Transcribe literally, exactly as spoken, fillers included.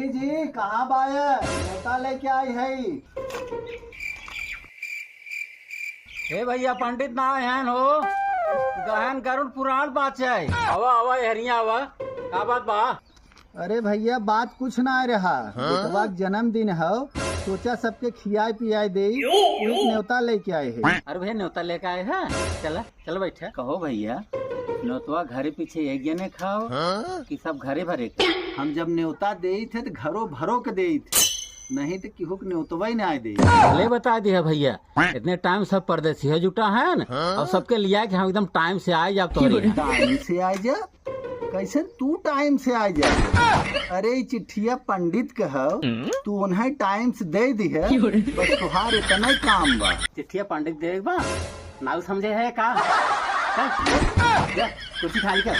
जी, कहाँ बाय? नेवता लेके आई है। हे भइया, पंडित ना आए हैं हो, गहन गरुड़ पुराण बाँचे। आवा, आवा, एहरिया आवा, का बात बा? अरे भइया, बात कुछ ना रहा। हाँ? बेटवा के जन्मदिन हौ, सोचा सबके खियाए पियाए देई, एक नेवता लेके आए है। अरे भइया, नेवता लेके आए हैं, चला। चल बैठा। कहो भइया, नेवतवा घरे पीछे एक जने खाओ हाँ? कि सब घरे भरे खाओ? हम जब नेवता देइत है तो घरो भरो के देइत है, नहीं तो केहू के नेवतवा ही ना आए दे। भले बता दिया भइया, इतने टाइम सब परदेसी है जुटा है न, हाँ? और सबके लिया कि हम एकदम टाइम से आए जाब तोहरे यहाँ। टाइम से आए जा? कैसे तू टाइम से आ जा? अरे, ई चिट्ठिया पंडित के हौ, तू उन्हें टाइम से दे दी है, बस तुहार इतना ही काम बा। चिट्ठिया पंडित दे बा, नाऊ समझे है का? चल, जा, कुर्सी खाली कर।